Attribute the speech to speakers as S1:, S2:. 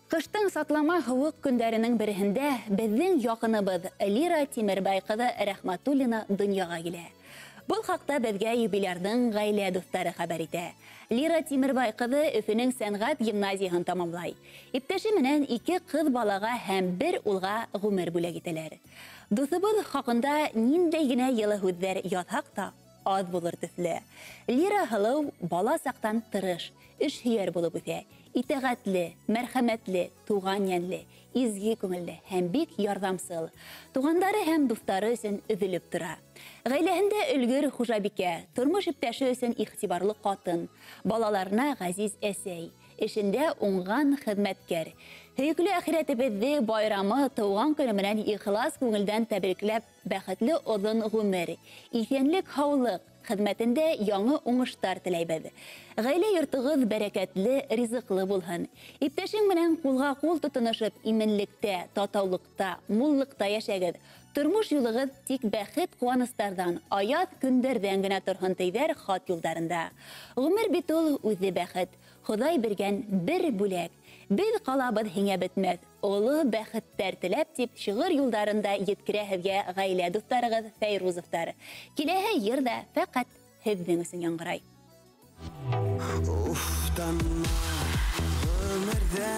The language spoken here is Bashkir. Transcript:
S1: Ҡыштың сатлама һыуыҡ көндәренең береһендә беҙҙең яҡыныбыҙ Лира Тимербай ҡыҙы Рәхмәтуллина донъяға килә. Был хаҡта беҙгә юбилярҙың ғаилә дуҫтары хәбәр итә. Лира Тимербай ҡыҙы Өфөнөң сәнғәт гимназияһын тамамлай. Иптәше менән 2 ҡыҙ балаға һәм 1 улға ғүмер бүләк итәләр. Дуҫыбыҙ хаҡында ниндәй генә йылы һүҙҙәр яҙһаҡ та аҙ булыр төҫлө. Лира һылыу бала саҡтан тырыш, эш һөйәр булып үҫә. Итәғәтле, мәрхәмәтле, туған йәнле, изге күңелле һәм бик ярҙамсыл. Туғандары һәм дуҫтары өсөн өҙөлөп тора. Ғаиләһендә өлгөр хужабикә, тормош иптәше өсөн иғтибарлы ҡатын, балаларына ғәзиз әсәй, эшендә уңған хеҙмәткәр. Һөйөклө әхирәтебеҙҙе байрамы тыуған көнө менән ихлас күңелдән тәбрикләп, бәхетле оҙон ғүмер, иҫәнлек, һаулыҡ, хеҙмәтендә яңы уңыштар теләйбеҙ. Ғаилә йортоғоҙ бәрәкәтле, ризыҡлы булһын. Иптәшең менән ҡулға ҡул тотоношоп, именлектә, татаулыҡта, муллыҡта йәшәгеҙ. Тормош юлығыҙ тик бәхет ҡыуаныстарҙан, аяҙ көндәрҙән генә торһон, тейҙәр хат юлдарында. Ғүмер бит ул үҙе бәхет, Хоҙай биргән бер бүләк. Беҙ ҡалабыҙ һиңә бөтмәҫ, оло бәхеттәр теләп, тип шиғыр юлдарында еткерә һеҙгә ғаилә дуҫтарығыҙ Фәйрузовтар. Киләһе йыр ҙа фәҡәт һеҙҙең өсөн яңғырай.
S2: Уфтанма, ғүмерҙән.